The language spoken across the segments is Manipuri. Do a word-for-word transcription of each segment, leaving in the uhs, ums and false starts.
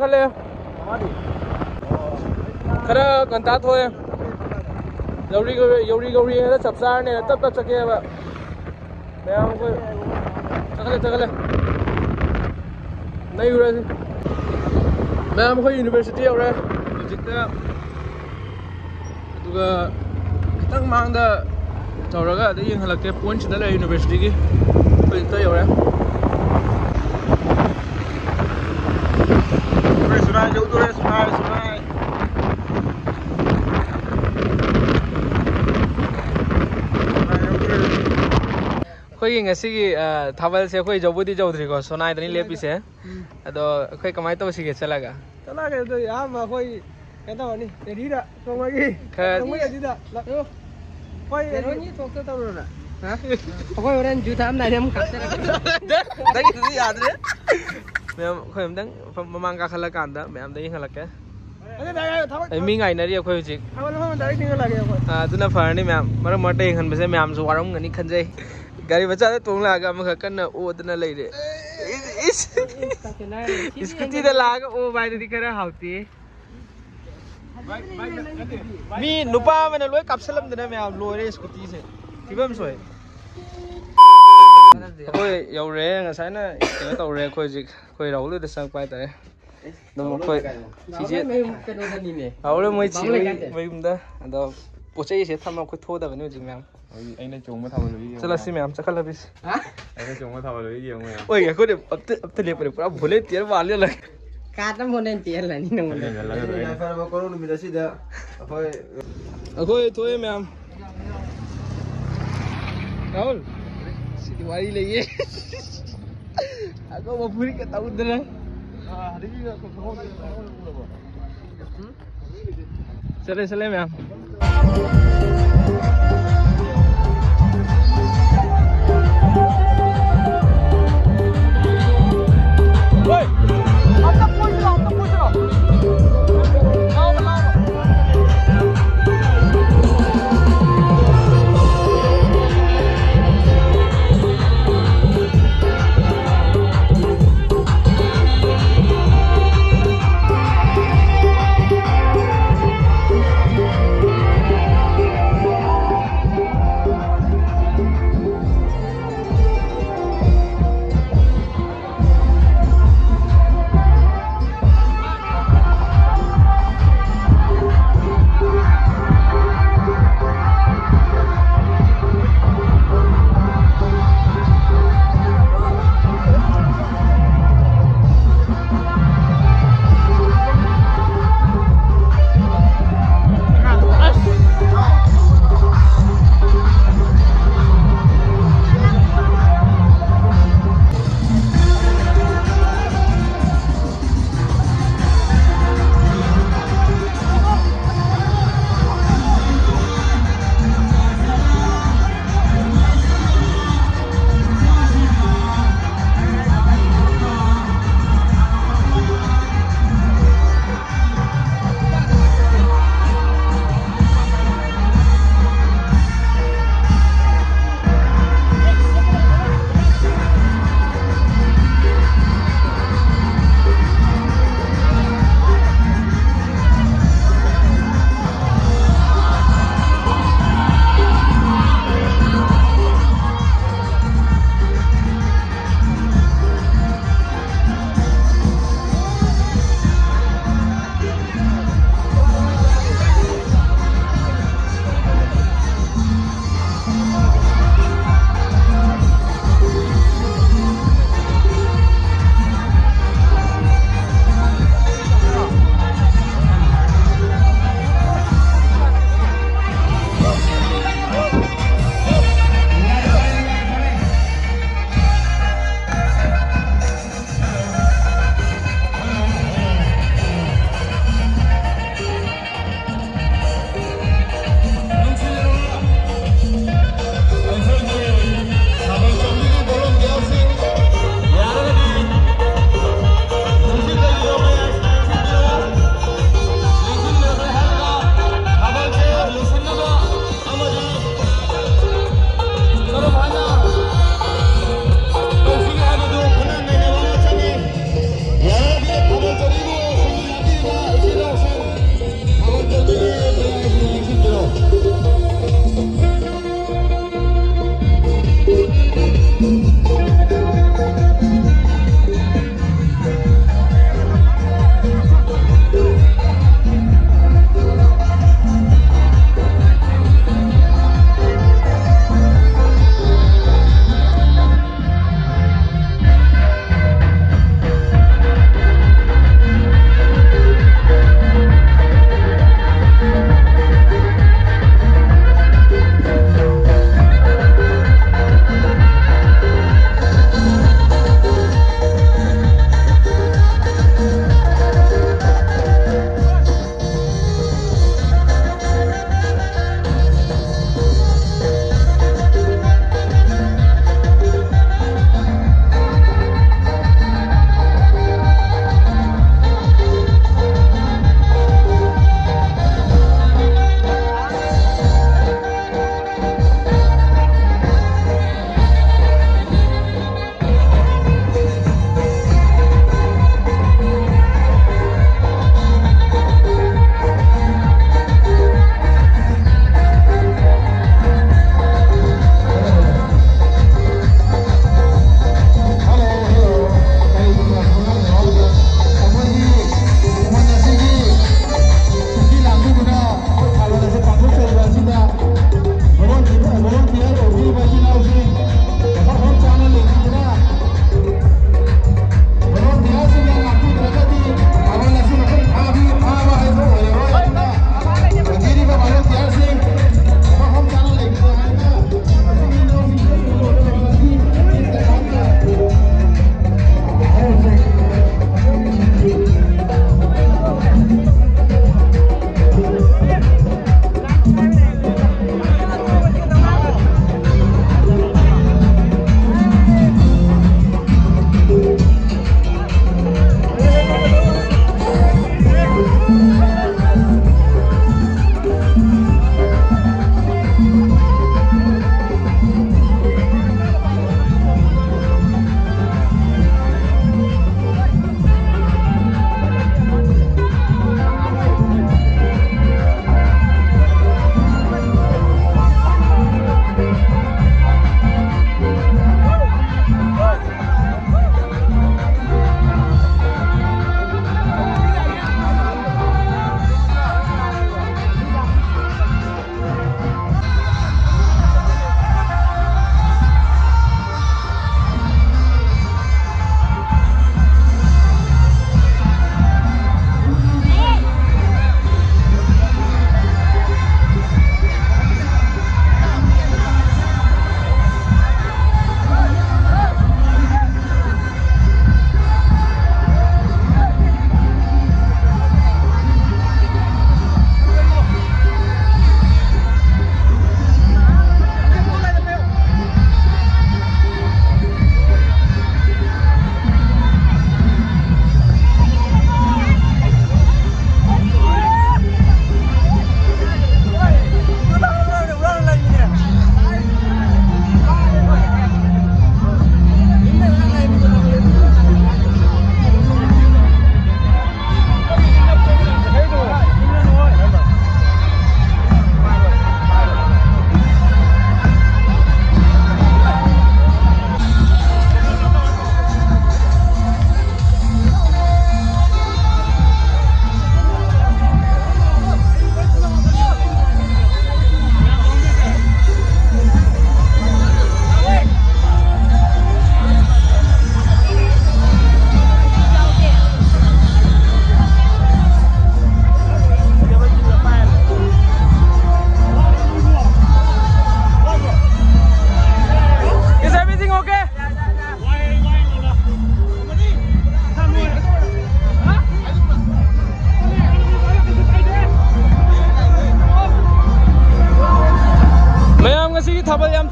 ꯈꯜꯂꯦ꯫ ꯈꯔ ꯉꯟꯇꯥ ꯊꯣꯛꯑꯦ꯫ ꯌꯧꯔꯤ ꯌꯧꯔꯤ ꯌꯧꯔꯤ ꯍꯥꯏꯅ ꯆꯞ ꯆꯥꯔꯅꯦꯅ ꯇꯞ ꯇꯞ ꯆꯠꯀꯦꯕ꯫ ꯃꯌꯥꯝ ꯑꯩꯈꯣꯏ ꯆꯠꯈꯠꯂꯦ ꯆꯠꯈꯠꯂꯦ꯫ ꯅꯩꯔꯨꯔꯁꯤ꯫ ꯃꯌꯥꯝ ꯑꯩꯈꯣꯏ ꯌꯨꯅꯤꯚꯔꯁꯤꯇꯤ ꯌꯧꯔꯦ ꯍꯧꯖꯤꯛꯇ꯫ ꯑꯗꯨꯒ ꯈꯤꯇꯪ ꯃꯥꯡꯗ ꯇꯧꯔꯒ ꯑꯗꯩ ꯌꯦꯡꯍꯜꯂꯛꯀꯦ꯫ ꯄꯣꯏꯟꯠꯁꯤꯗ ꯂꯩꯔꯦ ꯌꯨꯅꯤꯚꯔꯁꯤꯇꯤꯒꯤ꯫ ꯍꯧꯖꯤꯛꯇ ꯌꯧꯔꯦ꯫ ꯁꯨꯔꯥꯏ ꯌꯧꯗꯣꯔꯦ, ꯁꯨꯔꯥꯏ, ꯁꯨꯔꯥꯏ꯫ ꯁꯨꯔꯥꯏ ꯌꯧꯗꯣꯔꯦ꯫ ꯑꯩꯈꯣꯏꯒꯤ ꯉꯁꯤꯒꯤ, ꯑ, ꯊꯥꯕꯜꯁꯦ ꯑꯩꯈꯣꯏ ꯌꯧꯕꯨꯗꯤ ꯌꯧꯗ꯭ꯔꯤꯀꯣ, ꯁꯣꯅꯥꯏꯗꯅꯤ ꯂꯦꯞꯄꯤꯁꯦ꯫ ꯎꯝ꯫ ꯑꯗꯣ ꯑꯩꯈꯣꯏ ꯀꯃꯥꯏꯅ ꯇꯧꯁꯤꯒꯦ ꯆꯠꯂꯒ? ꯆꯠꯂꯒꯦ ꯑꯗꯨ ꯑꯍꯥꯟꯕ ꯑꯩꯈꯣꯏ ꯀꯩꯅꯣ ꯇꯧꯔꯅꯤ, ꯔꯦꯗꯤꯗ ꯆꯣꯡꯉꯒꯤ꯫ ꯈꯔ ꯆꯣꯡꯉꯒꯤ ꯑꯗꯨꯗ꯫ ꯍꯣꯏ꯫ ꯀꯩꯅꯣꯒꯤ ꯊꯣꯛꯇ ꯇꯧꯔꯣꯅ꯫ ꯍꯥ? ꯑꯩꯈꯣꯏ ꯍꯣꯔꯦꯟ ꯖꯨ ꯊꯛꯑꯝꯗꯥꯏꯗ ꯑꯃꯨꯛ ꯀꯥꯞꯆꯔꯛꯀꯦ꯫ ꯅꯪꯒꯤꯗꯨꯗꯤ ꯌꯥꯗ꯭ꯔꯦ꯫ ꯃꯌꯥꯝ ꯑꯩꯈꯣꯏ ꯑꯝꯇꯪ ꯃꯃꯥꯡ ꯀꯥꯈꯠꯂꯀꯥꯟꯗ ꯃꯌꯥꯝꯗ ꯌꯦꯡꯍꯜꯂꯛꯀꯦ꯫ ꯑꯗꯨ ꯗꯥꯏꯔꯦꯛ ꯊꯕꯛ ꯑꯩ ꯃꯤ ꯉꯥꯏꯅꯔꯤ ꯑꯩꯈꯣꯏ ꯍꯧꯖꯤꯛ꯫ ꯊꯕꯛ ꯃꯐꯝ ꯗꯥꯏꯔꯦꯛ ꯊꯦꯡꯅ ꯂꯥꯛꯑꯒꯦ ꯑꯩꯈꯣꯏ꯫ ꯑꯥ, ꯑꯗꯨꯅ ꯐꯔꯅꯤ ꯃꯌꯥꯝ꯫ ꯃꯔꯛ ꯃꯔꯛꯇ ꯌꯦꯡꯍꯟꯕꯁꯦ ꯃꯌꯥꯝꯁꯨ ꯋꯥꯔꯝꯒꯅꯤ ꯈꯟꯖꯩ꯫ ꯒꯥꯔꯤ ꯃꯆꯥꯗ ꯇꯣꯡ ꯂꯥꯛꯑꯒ ꯑꯃꯈꯛ ꯀꯟꯅ ꯑꯣꯗꯅ ꯂꯩꯔꯦ꯫ ꯏꯁ, ꯏꯁ꯫ ꯏꯁꯀꯨꯇꯤꯗ ꯂꯥꯛꯑꯒ ꯑꯣꯕ ꯍꯥꯏꯗꯨꯗꯤ ꯈꯔ ꯍꯥꯎꯇꯦ꯫ ꯃꯤ ꯅꯨꯄꯥ ꯑꯃꯅ ꯂꯣꯏ ꯀꯥꯞꯁꯜꯂꯝꯗꯅ ꯃꯌꯥꯝ ꯂꯣꯏꯔꯦ ꯏꯁꯀꯨꯇꯤꯁꯦ꯫ ꯐꯤꯕꯝ ꯁꯣꯏ꯫ ꯑꯩꯈꯣꯏ ꯌꯧꯔꯦ, ꯉꯁꯥꯏꯅ ꯀꯩꯅꯣ ꯇꯧꯔꯦ꯫ ꯑꯩꯈꯣꯏ ꯍꯧꯖꯤꯛ ꯑꯩꯈꯣꯏ ꯔꯥꯍꯨꯜ ꯍꯣꯏꯗ ꯆꯪꯉꯛꯄ ꯍꯥꯏꯇꯥꯔꯦ꯫ ꯑꯗꯨꯝ ꯑꯩꯈꯣꯏ ꯆꯤꯆꯦ ꯃꯌꯨꯝ ꯀꯩꯅꯣꯗꯅꯤꯅꯦ꯫ ꯔꯥꯍꯨꯜ ꯃꯣꯏ ꯆꯦ ꯕꯥꯃꯣꯟ ꯂꯩꯀꯥꯏꯗ꯫ ꯃꯌꯨꯝꯗ꯫ ꯑꯗꯣ ꯄꯣꯠ ꯆꯩꯁꯦ ꯊꯝꯃ ꯑꯩꯈꯣꯏ ꯊꯣꯛꯑꯗꯕꯅꯤ ꯍꯧꯖꯤꯛ ꯃꯌꯥꯝ꯫ ꯍꯧꯖꯤꯛ ꯑꯩꯅ ꯆꯣꯡꯕ ꯊꯥꯕꯜ ꯂꯣꯏ ꯌꯦꯡꯉꯣ ꯆꯠꯂꯁꯤ ꯃꯌꯥꯝ꯫ ꯃꯌꯥꯝ ꯆꯠꯈꯠꯂꯕꯤꯁꯤ꯫ ꯍꯥ? ꯑꯩꯅ ꯆꯣꯡꯕ ꯊꯥꯕꯜ ꯂꯣꯏ ꯌꯦꯡꯉꯣ ꯃꯌꯥꯝ꯫ ꯍꯣꯏ, ꯑꯩꯈꯣꯏꯗꯤ ꯑꯝꯇ, ꯑꯝꯇ ꯂꯦꯞꯄꯅꯦ, ꯄꯨꯔꯥ volunteer ꯃꯥꯜꯂꯦ꯫ ꯀꯥꯠ ꯑꯃ ꯍꯣꯔꯦꯟ ꯆꯦꯜꯂꯅꯤ ꯅꯉꯣꯟꯗ꯫ ꯌꯥꯏꯐꯔꯕ ꯀꯣꯔꯧ ꯅꯨꯃꯤꯠ ꯑꯁꯤꯗ ꯑꯩꯈꯣꯏ ꯑꯩꯈꯣꯏ ꯊꯣꯛꯑꯦ ꯃꯌꯥꯝ꯫ ꯔꯥꯍꯨꯜ, ꯁꯤꯗꯤ ꯋꯥꯔꯤ ꯂꯩꯌꯦ꯫ ꯑꯉꯧꯕ ꯐꯨꯔꯤꯠꯀ ꯇꯧꯗꯅ꯫ ꯆꯠꯂꯦ, ꯆꯠꯂꯦ ꯃꯌꯥꯝ꯫ ꯍꯣꯏ! ꯑꯝꯇ ꯀꯣꯏꯁꯤ ꯂꯥꯎ, ꯑꯝꯇ ꯀꯣꯏꯁꯤ ꯂꯥꯎ꯫ ꯂꯥꯎꯕ, ꯂꯥꯎꯕ꯫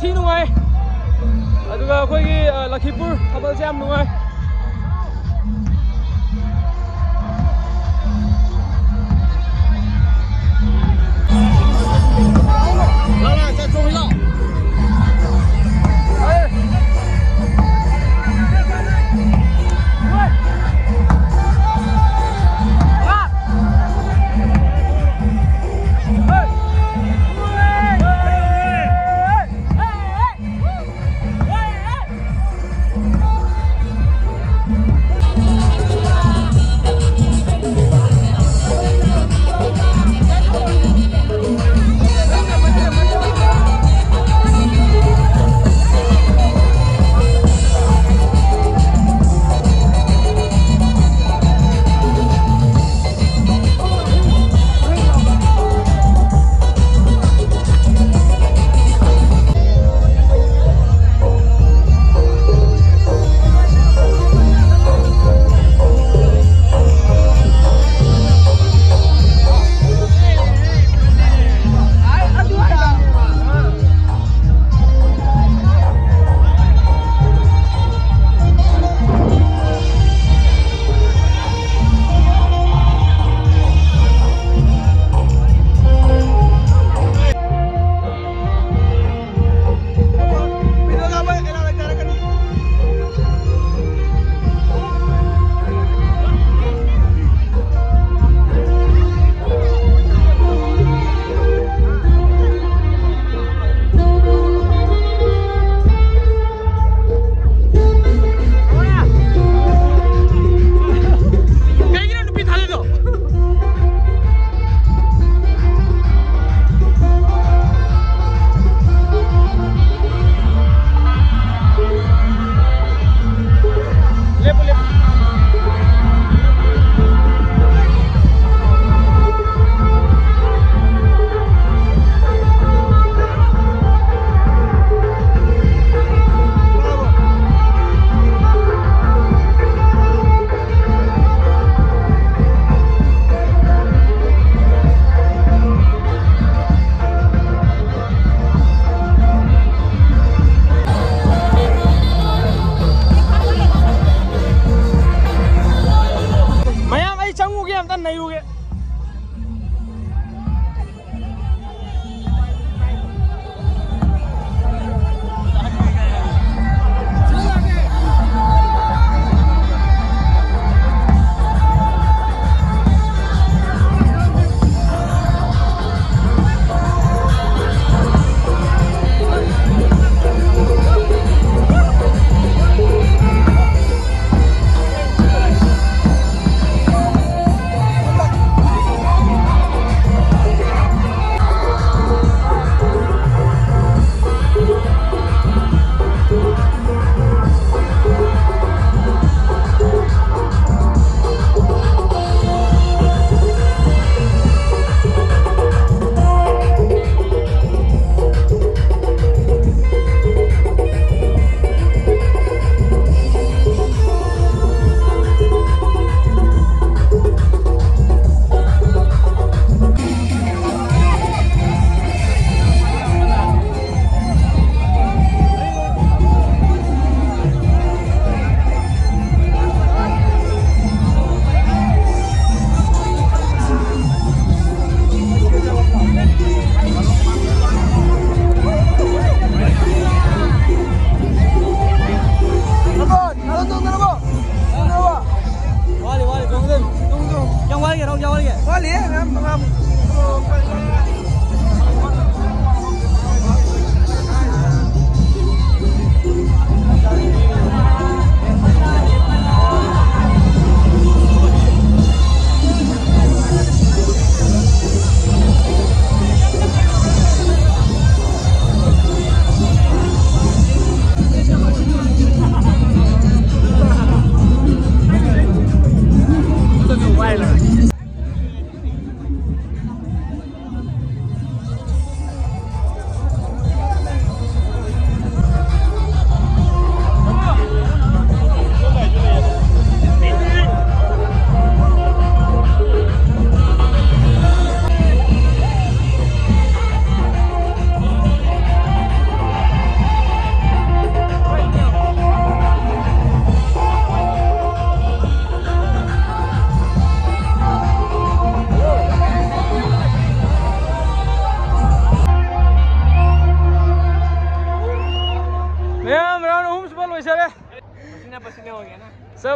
ꯊꯤ ꯅꯨꯡꯉꯥꯏ꯫ ꯑꯗꯨꯒ ꯑꯩꯈꯣꯏꯒꯤ, ꯑ, ꯂꯈꯤꯄꯨꯔ ꯊꯥꯕꯜꯁꯦ ꯌꯥꯝ ꯅꯨꯡꯉꯥꯏ꯫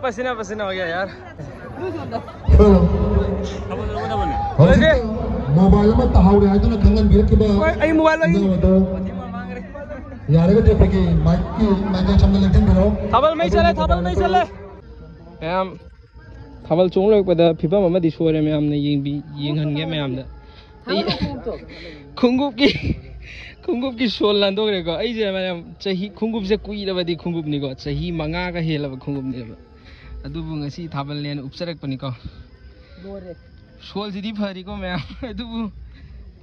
पसीना पसीना हो गया यार। ꯍꯧꯖꯤꯛ ꯃꯣꯕꯥꯏꯜ ꯑꯃ ꯇꯥꯍꯧꯔꯦ ꯍꯥꯏꯗꯨꯅ ꯈꯪꯍꯟꯕꯤꯔꯛꯈꯤꯕ ꯏꯅꯥꯎ ꯑꯗꯣ ꯌꯥꯔꯒꯗꯤ ꯑꯩꯈꯣꯏꯒꯤ ꯃꯥꯏꯛꯀꯤ ꯃꯥꯏꯀꯩ ꯁꯣꯝꯗ ꯂꯦꯡꯁꯤꯟꯕꯤꯔꯣ꯫ ꯊꯥꯕꯜ ꯃꯩ ꯆꯠꯂꯦ, ꯊꯥꯕꯜ ꯃꯩ ꯆꯠꯂꯦ꯫ ꯃꯌꯥꯝ ꯊꯥꯕꯜ ꯆꯣꯡ ꯂꯣꯏꯔꯛꯄꯗ ꯐꯤꯕꯝ ꯑꯃꯗꯤ ꯁꯣꯏꯔꯦ, ꯃꯌꯥꯝꯅ ꯌꯦꯡꯕꯤ ꯌꯦꯡꯍꯟꯒꯦ ꯃꯌꯥꯝꯗ꯫ ꯑꯩ ꯈꯣꯡꯎꯞꯀꯤ ꯈꯣꯡꯎꯞꯀꯤ ꯁꯣꯜ ꯂꯥꯟꯗꯣꯛꯈ꯭ꯔꯦꯀꯣ꯫ ꯑꯩꯁꯦ ꯃꯌꯥꯝ ꯆꯍꯤ ꯈꯣꯡꯎꯞꯁꯦ ꯀꯨꯏꯔꯕꯗꯤ ꯈꯣꯡꯎꯞꯅꯤꯀꯣ, ꯆꯍꯤ ꯃꯉꯥꯒ ꯍꯦꯜꯂꯕ ꯈꯣꯡꯎꯞꯅꯦꯕ꯫ ꯑꯗꯨꯕꯨ ꯉꯁꯤ ꯊꯥꯕꯜꯅꯦꯅ ꯎꯞꯆꯔꯛꯄꯅꯤꯀꯣ꯫ ꯁꯣꯜꯁꯤꯗꯤ ꯐꯔꯤꯀꯣ ꯃꯌꯥꯝ, ꯑꯗꯨꯕꯨ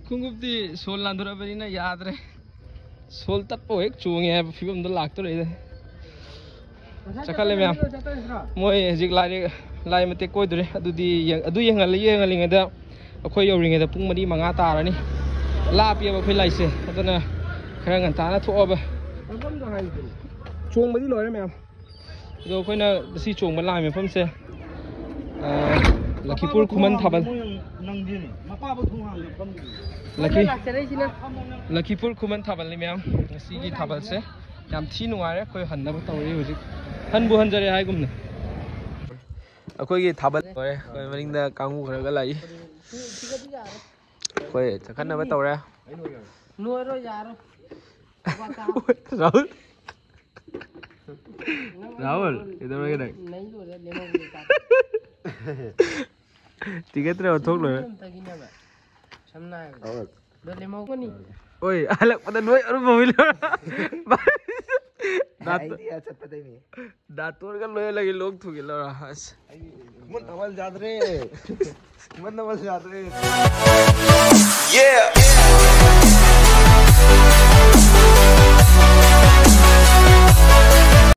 ꯈꯣꯡꯎꯞꯇꯤ ꯁꯣꯜ ꯂꯥꯟꯗꯣꯔꯛꯑꯕꯅꯤꯅ ꯌꯥꯗ꯭ꯔꯦ꯫ ꯁꯣꯜ ꯇꯠꯄ ꯍꯦꯛ ꯆꯣꯡꯉꯦ ꯍꯥꯏꯕ ꯐꯤꯕꯝꯗ ꯂꯥꯛꯇꯣꯔꯦꯗ꯫ ꯆꯈꯠꯂꯦ ꯃꯌꯥꯝ꯫ ꯃꯣꯏ ꯍꯧꯖꯤꯛ ꯂꯥꯏꯔꯦꯛ ꯂꯥꯏ ꯃꯇꯦꯛ ꯀꯣꯏꯗꯣꯔꯦ꯫ ꯑꯗꯨꯗꯤ ꯌꯦꯡ- ꯑꯗꯨ ꯌꯦꯡꯍꯜꯂꯤ ꯌꯦꯡꯍꯜꯂꯤꯉꯩꯗ ꯑꯩꯈꯣꯏ ꯌꯧꯔꯤꯉꯩꯗ ꯄꯨꯡ ꯃꯔꯤ ꯃꯉꯥ ꯇꯥꯔꯅꯤ꯫ ꯂꯥꯞꯄꯤꯑꯕ ꯑꯩꯈꯣꯏ ꯂꯥꯏꯁꯦ, ꯑꯗꯨꯅ ꯈꯔ ꯉꯟꯇꯥꯅ ꯊꯣꯛꯑꯕ꯫ ꯆꯣꯡꯕꯗꯤ ꯂꯣꯏꯔꯦ ꯃꯌꯥꯝ꯫ ꯑꯗꯣ ꯑꯩꯈꯣꯏꯅ ꯉꯁꯤ ꯆꯣꯡꯕ ꯂꯥꯛꯏ ꯃꯐꯝꯁꯦ, ꯑ, ꯂꯈꯤꯄꯨꯔ ꯈꯨꯃꯟ ꯊꯥꯕꯜ꯫ ꯂꯈꯤ- ꯂꯈꯤꯄꯨꯔ ꯈꯨꯃꯟ ꯊꯥꯕꯜꯅꯤ ꯃꯌꯥꯝ ꯉꯁꯤꯒꯤ ꯊꯥꯕꯜꯁꯦ꯫ ꯌꯥꯝ ꯊꯤ ꯅꯨꯡꯉꯥꯏꯔꯦ꯫ ꯑꯩꯈꯣꯏ ꯍꯟꯅꯕ ꯇꯧꯔꯛꯏ ꯍꯧꯖꯤꯛ꯫ ꯍꯟꯕꯨ ꯍꯟꯖꯔꯦ ꯍꯥꯏꯒꯨꯝꯅ꯫ ꯑꯩꯈꯣꯏꯒꯤ ꯊꯥꯕꯜ ꯂꯣꯏꯔꯦ꯫ ꯑꯩꯈꯣꯏ ꯃꯅꯤꯡꯗ ꯀꯥꯡꯕꯨ ꯈꯔꯒ ꯂꯥꯛꯏ꯫ ꯑꯩꯈꯣꯏ ꯆꯠꯈꯠꯅꯕ ꯇꯧꯔꯦ꯫ ꯂꯣꯏꯔꯣ ꯌꯥꯔꯣ꯫ ꯔꯥꯍꯨꯜ꯫ ꯔꯥꯍꯨꯜ, ꯀꯩꯗꯧꯔꯒꯦ ꯅꯪ? ꯅꯩ ꯂꯣꯏꯔꯦ ꯂꯦꯝꯍꯧꯕꯗꯣ ꯆꯥ꯫ ꯇꯤꯀꯦꯠ ꯇꯔꯥ ꯊꯣꯛ ꯂꯣꯏꯔꯦ꯫ ꯑꯝꯇꯒꯤꯅꯦꯕ꯫ ꯁꯝꯅ ꯍꯥꯏꯔꯕꯗ꯫ ꯑꯗꯣ ꯂꯦꯝꯍꯧꯒꯅꯤ꯫ ꯑꯣꯏ, ꯍꯜꯂꯛꯄꯗ ꯅꯣꯏ ꯑꯔꯨꯝꯕ ꯍꯨꯏ ꯂꯧꯔ꯫ ꯑꯩꯗꯤ ꯑꯥ ꯆꯠꯄꯗꯩꯅꯤ꯫ ꯗꯥꯇꯣꯔꯒ ꯂꯣꯏ ꯍꯜꯂꯒꯦ ꯂꯣꯛ ꯊꯨꯡꯒꯦ ꯂꯧꯔ꯫ ꯑꯁ꯫ ꯈꯨꯃꯟ ꯊꯥꯕꯜ ꯌꯥꯗ꯭ꯔꯦ꯫ ꯈꯨꯃꯟ ꯊꯥꯕꯜ ꯌꯥꯗ꯭ꯔꯦ꯫ Yeah.